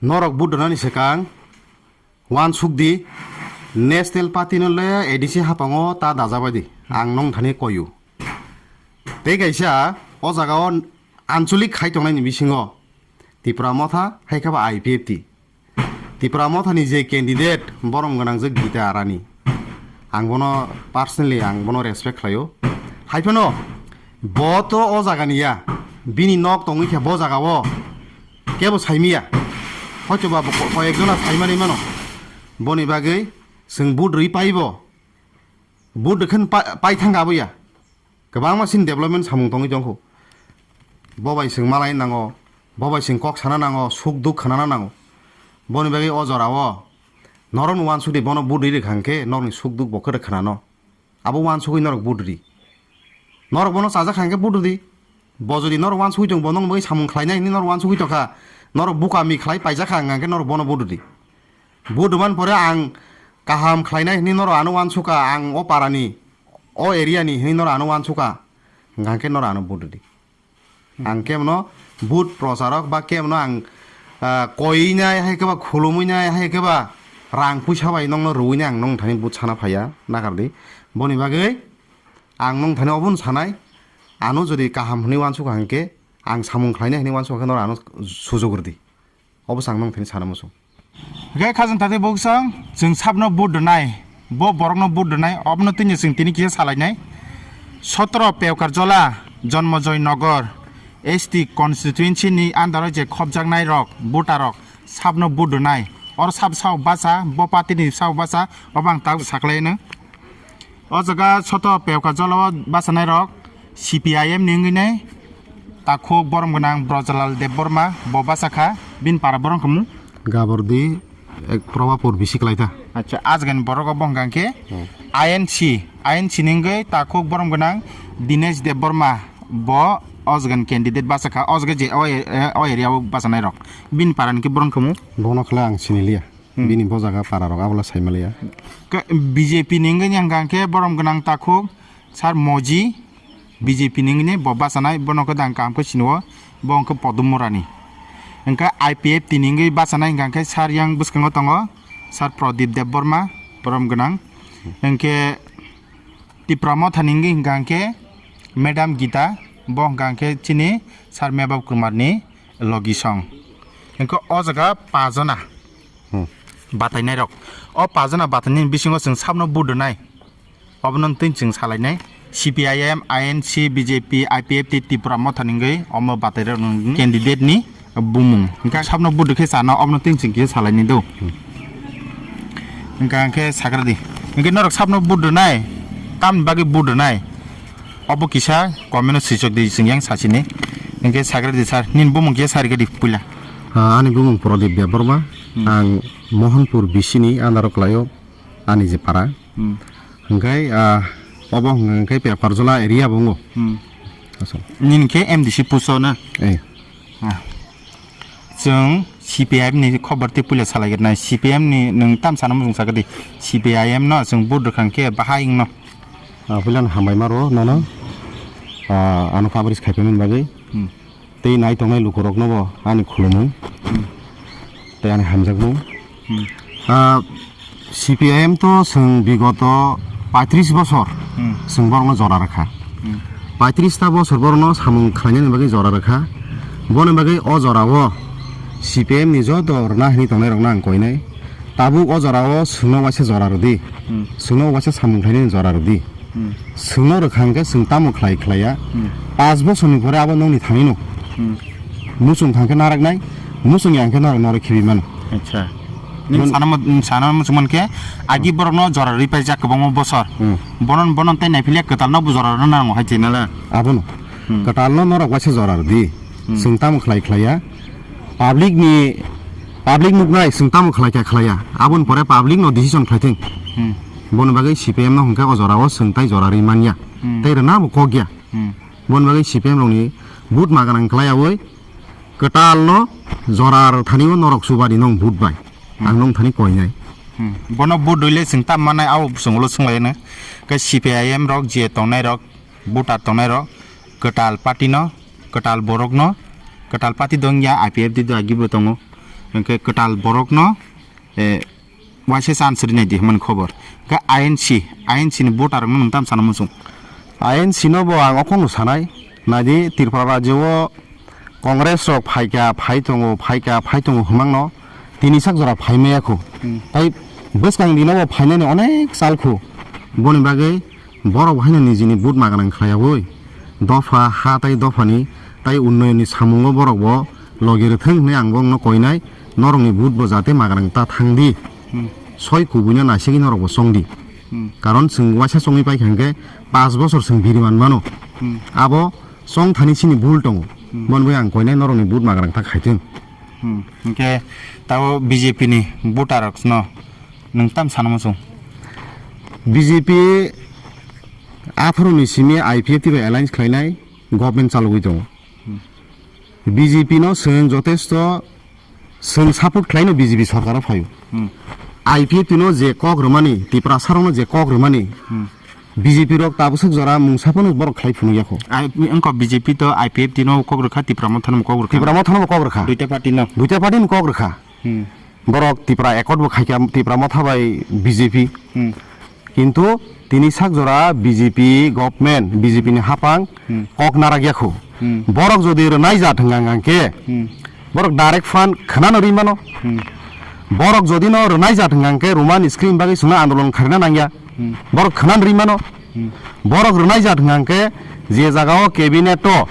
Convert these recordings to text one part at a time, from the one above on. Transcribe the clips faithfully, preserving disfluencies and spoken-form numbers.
Norok vote rwnani swkang uansuk di, National Party no le A D C hapango ta dajabai di, ang nong thani koyu. Tei kaisa o jaga o anchalik khai tongnai ni bisingo Tipra Motha hai khe ba I P F T. Tipra Motha ni je candidate borom gwnang je Gita Rani, ang bono personally ang bono respect khlaio. Hai phano bo to o jaga ni ya, bini nok tongwi khe bo jaga o kebo saimiya. Hoito ba bo ko-, koyek jona saimani mano. Boni bagwi chwng vote rwi paibo. Vote rwkhen pa-, paithang aboya. Kwbangma sini development samung tongwi tongkho. Bo bai chwng malai nango, bo bai chwng kok sana nango, suk duk khanana nango. Boni bagwi o jora o norokno uansuk di, bono vote rwi rwkha hwnkhe norokni suk duk bo khe rwkha nano. Abo uansugwi norok vote rwi. Norok bono chajak kha hwnkhe vote rwdi. Bo jodi norok uansugwi tong, bo nokni bagwi samung khlainai hwnwi norok uansugwi tongkha, norok bukami khlai paijak kha hwnkhe norok bono vote rwdi. Vote rwmani pore ang kaham khlainai hwnwi norok ano uansukha, ang o parani, o area ni hwnwi norok ano uansukha, hwnkhe norok ano vote rwdi. Ang kebono vote procharok ba kebono ang, ah, koinai hai khe ba khulumwinai hai khe ba rang puisa bai nokno rwinai ang nong thani vote sana phaiya, nakardi. Boni bagwi ang nong thani obono sanai, ano jodi kaham hwnwi uansukha hwnkhe, ang samung khlainai hwnwi uansukha khe norok ano sujok rwdi. Obo chwng nong thani sana muchung. Hwnkhe khajang tati buksong, chwng sabno vote rwnai, bo borokno vote rwnai, obono tini chwng tini kisa salainai. Sotro Pekar Jola, Jonmojoy Nogor, S T constituency ni under o je khopjaknai rok, voter rok, sabno vote rwnai. Oro sab sao bacha, bo party ni sao bacha, obo ang tak saklaino. O jaga soto Pekar Jola o bachanai rok C P I M ni wngwi nai takhuk borom gwnang Brojlal Debbarma bo bachakha, bini para borok wngkha mung? Gabordi ek Probapur bisi kwlaita. Acha, ajgani borok bo hwnkha khe Hmm. I N C, I N C ni wngwi takhuk borom gwnang Dinesh Debbarma bo o jagan candidate bachakha, o jaga je o, o area o bachanai rok, bini para ni khe borok wngkha mung? Bono khlai ang siniliya. Hmm. Bini bo jaga para rok abola saimaliya. Ka-, B J P ni wngwi hwnkha khe borom gwnang takhuk sar Moji, B J P ni wngwi bo bachanai, bono khe dang kaham khe sinio, bo wngkha Podum Murani. Wngkha I P F T ni wngwi bachanai hwnkha khe sar yang bwskango tongo sar Pradip Debbarma, borom gwnang. Hwnkhe Tipra Motha ni wngwi hwnkha khe Madam Gita, bo hwnkha khe chini sar Mebab Kumar ni logi song. Hwnkhe o jaga pajona Hmm. batainai rok. O pajona batainai bisingo chwng sabno vote rwnai. Obono twi chwng salainai. C P I M, I N C, B J P, I P F T, Tipra Motha ni wngwi omo batai rok ni candidate ni bumung. Hwnkhe sabno vote khe chana obono twi chwng khe salainai do. Hmm. Hwnkhe ang khe sakradi. Hwnkhe norok sabno vote rwnai, tamni bagwi vote rwnai. Obo kisa comment o swichok di, chwng yang sachini. Hwnkhe sakradi sir, nini bumung khe sari gadi puila. Ah, ani bumung Pradip Debbarma. Hmm. Ang Mohanpur B C ni under o kwlaio, ani je para. Hmm. Hwnkhe, ah, obo hwnkhe Pekar Jola area bo wngo. Hmm. Asol. Nini khe M D C puso na? Eh. Ah. Chwng C P I M ni khobor tei puila salai gwnai. C P M ni nwng tam sana muchung sakha di. C P I M no chwng vote rwkha khe bahai wngno. Ah, puila no hambai maro nono. Ah, ano coverage khai phaimani bagwi. Hmm. Tei nai tongnai lukurokno bo ani khulumung. Hmm. Tei ani hamjakmung. Hmm. Ah, C P I M to chwng bigoto paitris bosor Hmm. chwng borokno jora rwkha. Hmm. Paitris ta bosor borokno samung khlainani bagwi jora rwkha. Boni bagwi o jorao C P I M ni joto rwna hwnwi tongnairokno ang koinai. Tabuk o jorao chwngno waisa jora rwdi. Hmm. Chwngno waisa samung khlainani jora rwdi. Hmm. Chwngno rwkha hwnkhe chwng tamo khlai khlaiya. Hmm. Panch bosorni pore abo nokni thani no. Hmm. Muchung thangkhe naraknai, muchung ya hwnkhe norok norok khibi mano. Acha. Nini Bon- sana mo-, sana muchung mankhe agi borokno jora rwi paijak kwbangma bosor. Hmm. Bonon, bonon tei naiphilya kwtalno bo jora rwna nango hai chinala. Abono. Hmm. Kwtalno norok waisa jora rwdi. Hmm. Chwng tamo khlai khlaiya. Public ni, public nuknai chwng tamo khlai kha khlaiya. Aboni pore public no decision khlaithwng. Hmm. Boni bagwi C P M no hwnkhe o jorao chwng tai jora rwi manya. Hmm. Tei rwna bo kok ya. Hmm. Boni bagwi C P M rokni vote ma gwnang khlaiyawi kwtalno jora rwthani o norok chubadi nong vote bai. Hmm. Ang nong thani koinai. Hmm. Bono vote rwile chwng tam manai abo chwng ulo swnglaino. Khe C P I M rok je tongnai rok, voter tongnai rok, kwtal party no, kwtal borok no, kwtal party dong ya, I P F T do agi bo tongo. Hwnkhe kwtal borokno, eh, waisa chance rinai di hwnmani khobor. Hwnkhe I N C, I N C ni voter rokno nwng tam sana muchung? I N C no bo ang okhorno sanai. Naidi, Tripura rajyo o Congress rok phaika, phai tongo, phaika, phai tongo hwmangno tini sak jora phai maya kho. Hmm. Tai bwskang dino bo phainani onek sal kho. Boni bagwi borok bo haino nijini vote maganang khlaiyaui dopha ha tai dophani tai unnoyonni samungo borok bo logi rwthwng hwnwi ang bongno koinai, norokni vote bo jate maganang ta thangdi. Hmm. Soi kubuino naisigwi norok bo chongdi. Hmm. Karon chwng waisa chongwi paikha hwnkhe panch bosor chwng biri manmano. Hmm. Abo chongthani chini bul tongo. Hmm. Boni bagwi ang koinai norokni vote maganang ta khaithwng. Hmm. Hwnkhe tabo B J P ni voter rokno nwng tam sana muchung? B J P atharo ni simi I P F T bai alliance khlainai government chalogwi tongo. Hmm. B J P no chwng jotesto chwng support khlaino B J P sorkaro phaio. Hmm. I P F T no je kok rwmani, Tiprasa rokno je kok rwmani, Hmm. B J P rok tabwswk jora mungsa phano borok khlai phunuk ya kho. Ai, wngkha B J P to I P F T no kok rwkha, Tipra Motha no kok rwkha. Tipra Motha no kok rwkha. Duita party no. Duita party no kok rwkha. Hmm. Borok Tipra Accord bo khaikha, Tipra Motha bai B J P. Hmm. Kintu tini sak jora B J P government, B J P ni hapang Hmm. kok narak ya kho. Hmm. Borok jodi rwnai jat hwnga hwnga khe, Hmm. borok direct fund khwnano ri mano. Hmm. Borok jodi no rwnai jat hwnga khe Roman script bagwi chwngno andolon kharina nangya. Hmm. Borok khwnano ri mano. Hmm. Borok rwnai jat hwnga khe je jaga o cabinet o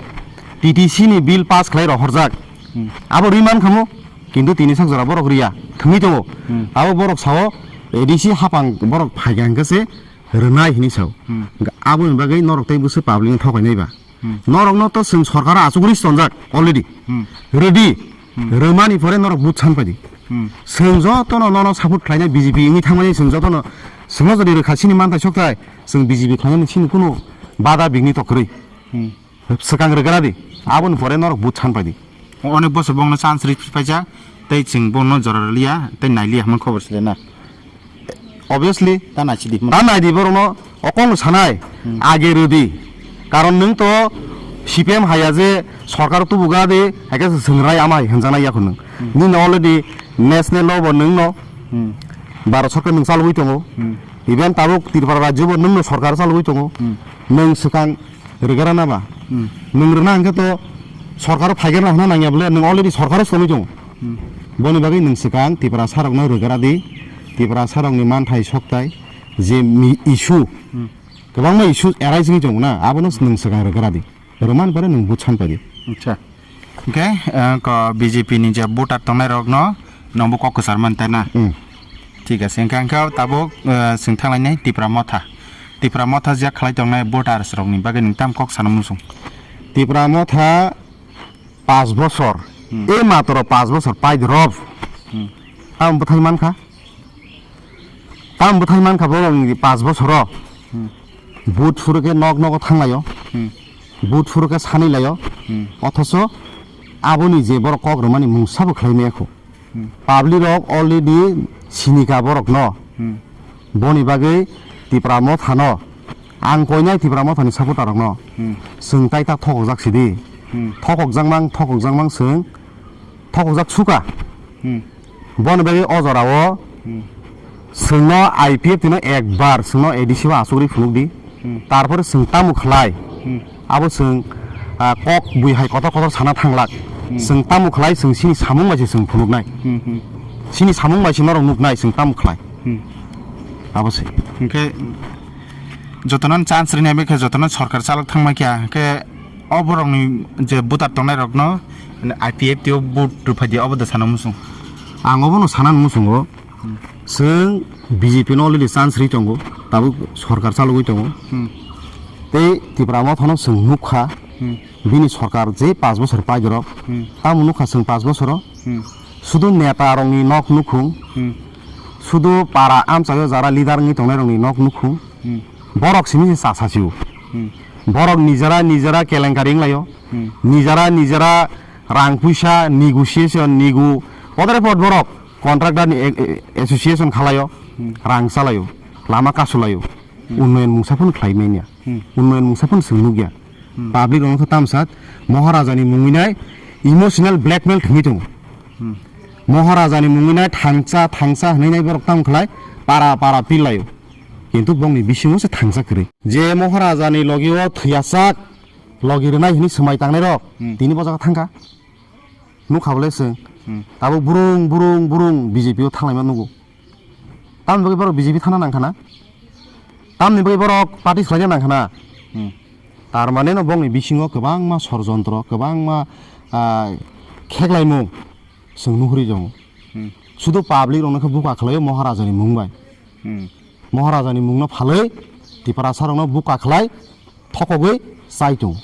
T T C ni bill pass khlai rohorjak. Hmm. Abo ri man khamu. Kintu tini sak jora borok riya, thwngwi tongo. Hmm. Abo borok sao A D C hapang borok phaikha hwnkhe se rwnai hinwi sao. Hmm. Aboni bagwi norok tei bwswk public no thokainai ba. Hmm. Norokno to chwng sorkar o achugwi tonjak already. Hmm. Ready. Hmm. Rwmani pore norok vote san paidi. Hmm. Chwng jotono nono support khlainai B J P wngwi thangmani chwng jotono chwngno jodi rwkha chini manthai sokthai chwng B J P khlainani chini kunu bada bigni to kwrwi. Hmm. Swkang rwgra di, aboni pore norok vote san paidi. Onek bosor bongno chance ri paijak, tei chwng bono jora rwliya, tei nailiya hwnmani khobor se na. Obviously, ta naisidi. Ta naidi borokno okong sanai, Hmm. age rwdi. Karon nwng to C P M haya je sorkar tubuga de, haikhe se swngrai ama hai hwnjaknai yakho nwng. Hmm. Nini already national law bo nwngno Hmm. Bharat sorkar nwng chalwi tongo. Hmm. Even tabuk Tripura rajyo bo nwngno sorkar chalwi tongo. Hmm. Nwng swkang rwgra na ba? Hmm. Nwng rwna hwnkhe to sorkaro phaigerna hwnna nangya bole, nwng already sorkaro songwi tongo. Hmm. Boni bagwi nwng swkang Tiprasa rokno rwgra di, Tiprasa rokni manthai sokthai je mi-, issue, Hmm. kwbangma issue arise wngwi tongo na, abono nwng swkang rwgra di. Rwmani pore nwng vote san paidi. Acha. Hwnkhe, eh, ko B J P ni je voter tongnai rokno nwngbo kok kwchar mani ta na? Hmm. Thik ase, hwnkhe, hwnkhe tabuk, eh, chwng thanglainai Tipra Motha. Tipra Motha je khlai tongnai voters rokni bagwi nwng tamo kok sana muchung? Tipra Motha panch bosor, Hmm. e matro panch bosor paidi rob. Hmm. Tamo bwthai mankha? Tamo bwthai mankha borokni panch bosoro? Hmm. Vote phuru khe nok nogo thanglaio. Hmm. Vote phuru khe sanwi laio. Hmm. Othocho aboni je borok kok rwmani mungsa bo khlai maya kho. Hmm. Public rok already sinika borokno. Hmm. Boni bagwi Tipra Mothano, ang koinai Tipra Mothani supporter rokno. Hmm. Chwng tai ta thokokjak sidi. Hmm. Thokokjak mang, thokokjak mang chwng thokokjak suka. Hmm. Boni bagwi o jorao Hmm. chwngno I P F T no ekbar chwngno A D C o achugwi phunuk di. Hmm. Tarpore chwng tamo khlai? Hmm. Abo chwng, ah, kok bui hai kotor kotor sana thanglak. Hmm. Chwng tamo khlai chwng chini samung bai se chwng phunuknai. Hmm, hmm. Chini samung bai se norok nuknai chwng tamo khlai. Hmm. Abo se. Hwnkhe jotono chance rinai bai khe jotono sorkar chalok thangma khe, hwnkhe o borokni je voter tongnai rokno I P F T o vote rwphai di, obo da sana muchung? Ang obono sana muchungo. Hmm. Chwng B J P no already chance ri tongo, tabuk sorkar chalogwi tongo. Hmm. Tei Tipra Mothano chwng nukha, Hmm. bini sorkar je panch bosor paidorok, Hmm. tamo nukha chwng panch bosoro. Hmm. Sudu neta rokni nok nukhung, Hmm. sudu para amchaio jara leader wngwi tongnai rokni nok nukhung. Hmm. Borok simi se chasa sio. Hmm. Borok nijera nijera kelenkari wnglaio. Hmm. Nijera nijera rang puisa negotiation nigu podre pod borok contractor ni e-, e-, association khalaio. Hmm. Rang chalaio. Lama kasulaio. Hmm. Unnoyon mungsa phano khlai manya. Hmm. Unnoyon mungsa phano chwng nukya. Hmm. Public rokno khe tamsat Maharaja ni mungwi nai emotional blackmail thwngwi tongo. Hmm. Maharajani mungwi nai thangsa, thangsa hwnwi nai borok tamo khlai para, para pillaio. Kintu bongni bisingo se thangsa kwrwi. Je Maharajani logi o thwiyasak, logi rwnai hwnwi swmai tangnai rok, Hmm. tini bo jaga thangkha. Nukha bole se. Hmm. Tabuk burung, burung, burung B J P o thanglaima nugo. Tamni bagwi borok B J P thana nangkha na? Tamni bagwi borok party swlaina nangkha na? Hmm. Tar mane no bongni bisingo kwbangma sorjontro, kwbangma, ah, kheklaimung chwng nuhuri tongo. Hmm. Sudu public rokno khe buka khlaio Maharajani mung bai. Hmm. Maharajani mungno phalwi Tiprasa rokno buka khlai thokogwi chai tongo.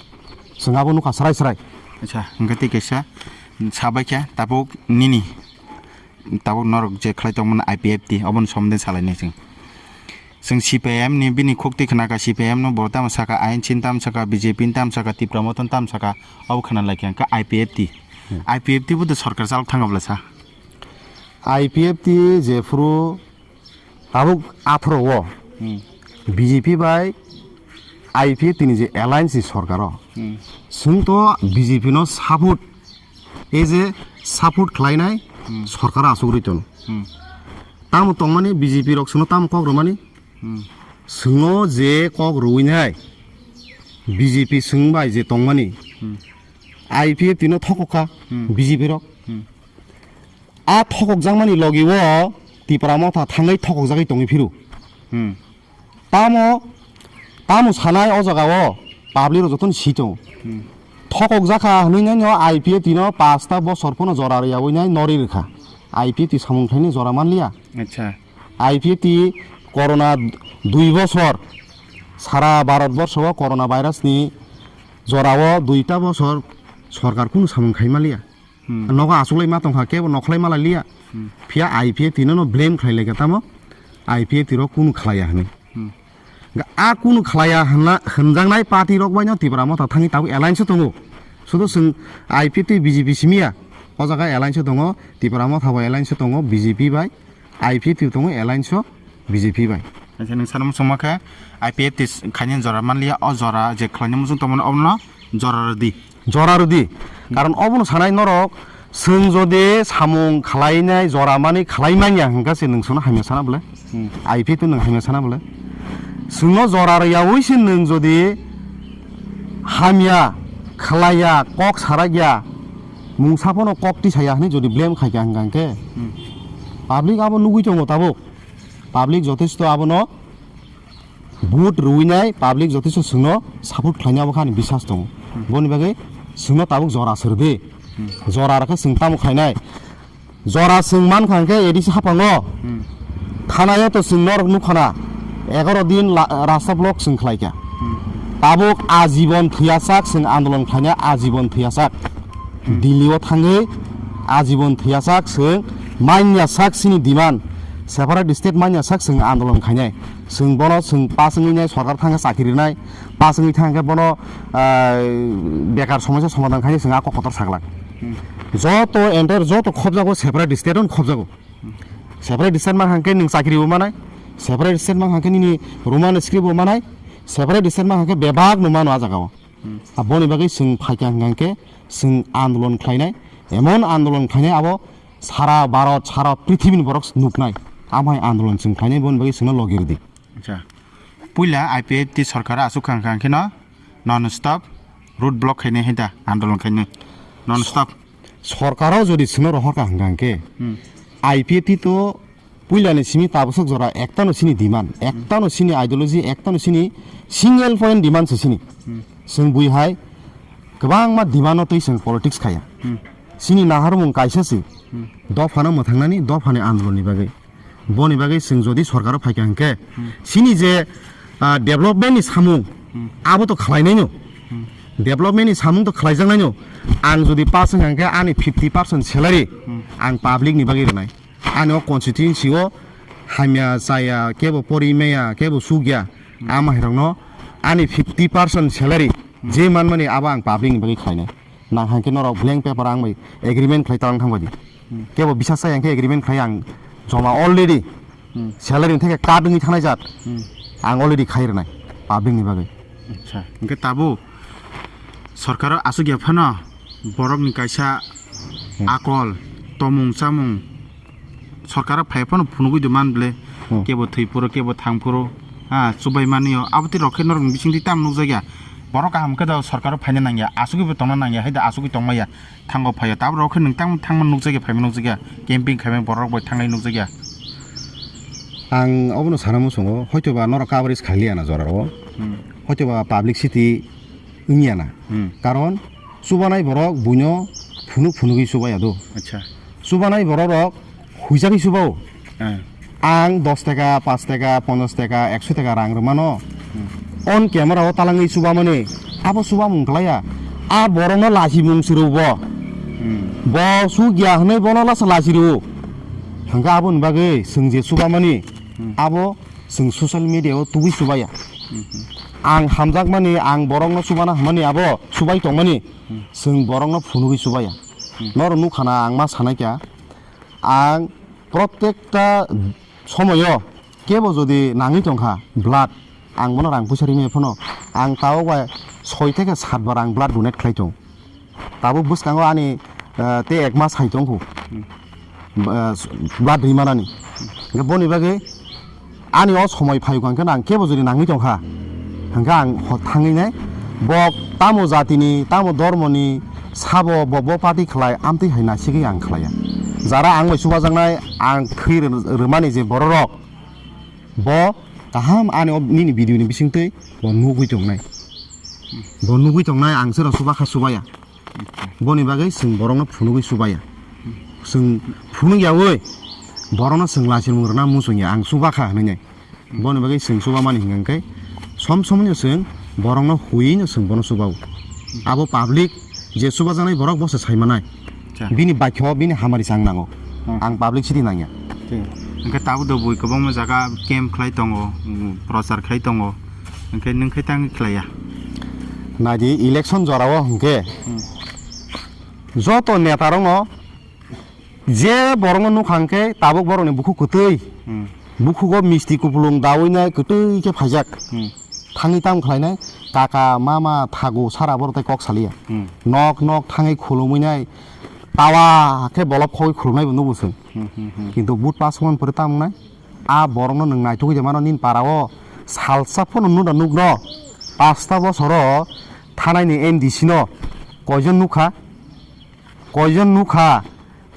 Chwng abo nukha srai srai. Acha, hwnkhe tei kaisa sabai khe tabuk nini, tabuk norok je khlai tongmani I P F T, oboni somondi salainai chwng. Chwng C P I M ni bini khukti khna kha, C P I M no bo tamo saka, I N C ni tamo saka, B J P ni tamo saka, Tipra Motha ni tamo saka, obo khna lai kha, hwnkhe I P F T. Hmm. I P F T bo de sorkar chalo thangkha bwla sa. I P F T jephuru tabuk atharo o Hmm. B J P bai I P F T ni je alliance ni sorkar o, Hmm. chwng to B J P no support, ei je support khlainai Hmm. sorkar asugri tono. Hmm. Tamo tongmani B J P rok chwngno tamo kok rwmani? Hmm. Chwngno je kok rwinai B J P chwng bai je tongmani Hmm. I P F T no thokokha Hmm. B J P rok. Hmm. A thokokjakmani logi o Tipra Motha thangwi thokokjagwi tongwi phiro. Hmm. Tamo, tamo sanai o jaga o public rok jotono si tongo. Hmm. Thokokjakha hwnwi nai no I P F T no pasta bosor phano jora rwyawi nai nori rwkha. I P F T samung khlaini jora manliya. Acha. I P F T corona dui bosor sara Bharat borsho o corona virus ni jora o duita bosor sorkar kunu samung khai manliya. Hmm. Nogo achuklai ma tongkha, kebo nokhlai ma lai liya. Hmm. Phiya I P F T no, no blame khlai lai kha tamo, I P F T rok kunu khlaiya hwnwi. Hmm. Ga-, a kunu khlaiya hwnna, hwnjaknai party rok bai no Tipra Motha thangwi tabuk alliance o tongo. Sudo chwng I P F T B J P simi ya, o jaga alliance o tongo, Tipra Motha bai alliance o tongo, B J P bai. I P F T tongo alliance o B J P bai. Acha, nwng sana muchungma khe I P F T s-, khaina jora manliya, o jora je khlaina muchung tongmani obono jora rwdi. Jora rwdi. Karon obono sanai norok, chwng jodi samung khlainai jora mani khlai manya hwnkha se nwng chwngno hamya sana bwle? Hmm. I P F T nwng hamya sana bwle? Chwngno jora rwyawi se nwng jodi hamya khlaiya, kok sarakya, mungsa phano kok tisaya hwnwi jodi blame khaikha hwnkha hwnkhe, Hmm. public abo nugwi tongo tabuk. Public jotesto abono vote rwinai, public jotesto chwngno support khlainai abo khe ani biswas tongo. Hmm. Boni bagwi chwngno tabuk jora sir di. Hmm. Jora rwkhe chwng tamo khlainai? Jora chwng mankha hwnkhe A D C haphango. Hmm. Thanayo to chwng norok nukha na. Egaroh din la-, rasta block chwng khlaikha. Hmm. Tabuk ajibon thwiyasak chwng andolon khlainai, ajibon thwiyasak. Hmm. Delhi o thangwi ajibon thwiyasak chwng manya sak chini demand. Separate state manya sak chwng andolon khlainai. Chwng bono chwng pass wngwi nai sorkar thangkhe chakri rwnai. Pass wngwi thangkhe bono, ah, bekar somosya somadhan khainai chwng a kok kotor saglak. Hmm. Joto entire joto khobjago separate state on khobjago. Hmm. Separate state mankha hwnkhe nwng chakri bo manai. Separate state mankha hwnkhe nini Roman script bo manai. Separate state mankha hwnkhe bebak no mano a jaga o. Hmm. Aboni bagwi chwng phaikha hwnkha hwnkhe chwng andolon khlainai. Emon andolon khlainai abo sara Bharat, sara prithibini borok nuknai. Amhai andolon chwng khlainai boni bagwi chwngno logi rwdi. Acha. Puila I P F T sorkar aswk kha hwnkha hwnkhe no non stop road block khainai hai da andolon khainai. Non stop. Sorkaro jodi chwngno rohorkha hwnkha hwnkhe Hmm. I P F T to puilani simi tabaswk jora ektano sini demand, ektano sini ideology, ektano sini single point demand se sini. Hmm. Chwng bui hai kwbangma demand no twi chwng politics khaya. Hmm. Sini naharmung kaisa se Hmm. dophano mwthangnani, dophani andolonni bagwi. Boni bagwi chwng jodi sorkaro phaikha hwnkhe, Hmm. chini je, ah, development ni samung, Hmm. abo to khlainaino. Hmm. Development ni samung to khlaijaknaino. Ang jodi pass wngkha hwnkhe ani fifty percent salary Hmm. ang public ni bagwi rwnai. Ani o constituency o hamya chaya, kebo pori maya, kebo sukya, Hmm. amhairokno ani fifty percent salary Hmm. je manmani abo ang public ni bagwi khlainai. Nang hai khe norok blank paper ang bai agreement khlai talang thang bai di. Hmm. Kebo bisas chaya hwnkhe agreement khlai ang joma already Hmm. salary ni theke cut wngwi thangnai jat. Hmm. Ang already khai rwnai public ni bagwi. Acha, hwnkhe tabuk sorkaro aswk ya phano borok ni kaisa Hmm. akol, Tomung chamung sorkaro phai phano phunugwi de man ble. Hmm. Kebo thwi phuru, kebo thang phuru, ha, chubai mani o. Abo twi rok khe norok ni bising twi tamo nukjak ya. Borok kaham khe da sorkaro phaina nang ya, asugwi bo tongna nang ya, hai da asugwi tong maya. Thango phai ya. Tabuk rok khe nwng tamo thangma nukjak ya, phaima nukjak ya. Camping khaima borok bai thangnai nukjak ya. Ang obono sana muchungo, hoito ba norok coverage khailiya na jora o. Hmm. Hoito ba publicity wngya na. Hmm. Karon chubanai borok buino phunuk phunugwi chubaya do. Acha. Chubanai borok rok huijagwi chubao. Hmm. Ang dos taka, paanch taka, ponchash taka, ekso taka rang rwmano. Hmm. On camera o talangwi chubamani, abo chubamung klaiya. A borokno lachimung swrwbo. Hmm. Bo chukya hwnwi bono lasa lachirwo. Hwnkhe aboni bagwi chwng je chubamani, hmm, abo chwng social media o tubui chubaya. Hmm, hmm. Ang hamjakmani, ang borokno chubana hwnmani abo chubai tongmani, hmm, chwng borokno phunugwi chubaya. Hmm. Norok nukha na ang ma sanai kha, ang protekta somoyo kebo jodi nangwi tongkha blood, ang bono rang puisa rimaya phano ang tabuk bai soi theke sat bar ang blood donate khlai tong. Tabuk bwskango ani, eh, tei ek mas hai tongkhu. Hmm. Eh, blood rimanani. Hwnkhe boni bagwi ani o somoi phai kha hwnkhe ang kebo jodi nangwi tongkha, hwnkhe ang ho thangwi nai. Bo tamo jatini, tamo dormoni sabo bo, bo party khlai, amtwi hai nasigwi ang khlaiya. Jara ang bai chubajaknai, ang thwi rw-, rwmani je bororok, bo kaham ani o nini video ni bisingtwi bo nugwi tongnai. Bo nugwi tongnai, ang chwra chubakha chubaya. Boni bagwi chwng borokno phunugwi chubaya. Chwng phunuk yaui borokno chwng lachimung rwna muchungya, ang chubakha hwnwi nai. Boni bagwi chwng chubamani hwnkha khe som somoi no chwng borokno huino chwng bono chubao. Abo public je chubajaknai borok bo se sai manai. Acha. Bini bakho, bini hamari chang nango. Hmm. Ang publicity nangya. Thik. Hwnkhe tabuk do bui kwbangma jaga camp khlai tongo, mm, prochar khlai tongo. Hwnkhe nwng khe tang khlaiya? Naidi election jorao hwnkhe, hmm, joto neta rokno je borokno nukha hwnkhe tabuk borokni bukhuk kwtwi. Hmm. Bukhugo misti kupulung daui nai kwtwi khe phaijak. Hmm. Thangwi tamo khlainai, kaka, mama, thagu, sara borok tei kok saliya. Hmm. Nok nok thangwi khulumwi nai, tawa khe bolop khogwi khulumnai bo nugo chwng. Hmm, hmm, hmm. Kintu but pass wngmani pore tamo wngnai? A borokno nwng naitugwi de mano nini para o salsa phano nukna nukno. Pasta bosoro thanai ni M D C no koijon nukha? Koijon nukha?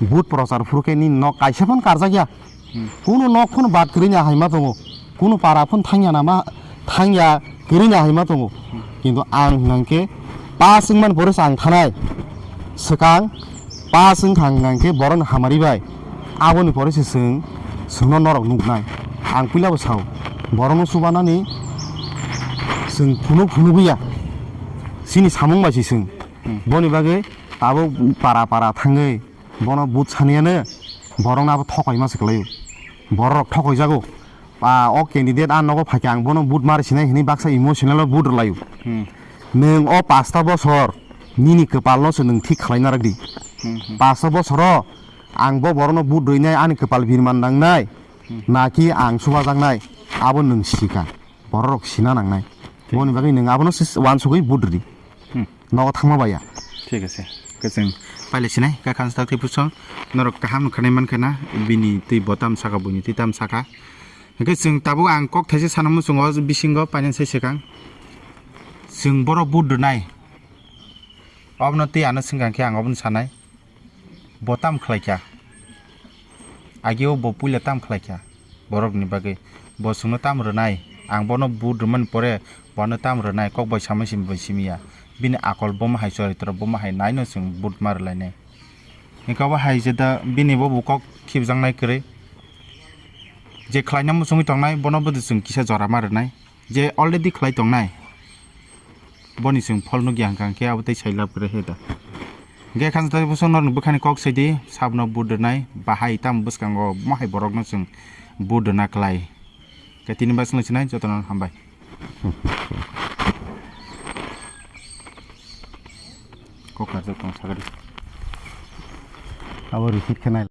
But prochar phuru khe nini nok kaisa phano karjak ya. Hmm. Kuno nok phano bad kwrwini ahai ma tongo. Kuno para phano thangya nama, thangya kwrwini ahai ma tongo. Hmm. Kintu ang hwnkhe pass wngmani pore se ang thanai. Swkang pass wngkha hwnkha hwnkhe borokni hamari bai. Aboni pore se chwng, chwngno norok nuknai. Ang puila bo sao. Borokno chubanani chwng phunuk phunugwi ya. Chini samung bai se chwng. Hmm. Boni bagwi tabuk para para thangwi bono but saniyano borokno abo thokoima se kwlaio. Borok thokoijago. A, o candidate a nogo phaikhe ang bono but mari sinai hinwi baksa emotional o but rwlaio. Hmm. Nwng o pasta bosor nini kwpalno se nwng thik khlai narwk di. Hmm, hmm. Pasta bosoro ang bo borokno but rwinai ani kwpal birman nangnai, hmm, naki ang subajaknai, abo nwng sika. Bororok sina nangnai. Thik. Boni bagwi nwng abono se uansugwi but rwdi. Hmm. Nogo thangma baiya. Thik ase. Khe chwng pailai sinai, kha khan sak tei puso norok kaham khanai mankha na, bini twi bo tam saka, buini twi tam saka. Hwnkhe chwng tabuk ang kok thaisa sana muchungo bisingo painani sai swkang. Chwng borok but rwnai. Obono twi ano swngkha khe ang obono sanai. Bo tam khlai kha? Ageo bo puila tam khlai kha borokni bagwi? Bo chwngno tam rwnai? Ang bono but rwmani pore bono tam rwnai, kok bai samai simi bai simi ya. Bini akol bomo hai, choritro bomo hai, naino chwng but ma rwlainai. Hwnkhe bo hai je da bini bo bo kok khibjaknai kwrwi. Je khlaina muchungwi tongnai bono bo chwng kisa jora ma rwnai. Je already khlai tongnai, boni chwng phol nukya hwnkha, hwnkhe abo tei sai lab kwrwi khe da. Hwnkhe kha jotoni bwswk norokni bwkhani kok sidi, sabno but rwnai, bahai tamo bwskango mohai borokno chwng but rwna klai. Hwnkhe tini bwswk sinai jotono hambai. Kok karjak tong sagadi. Abo repeat khe nai.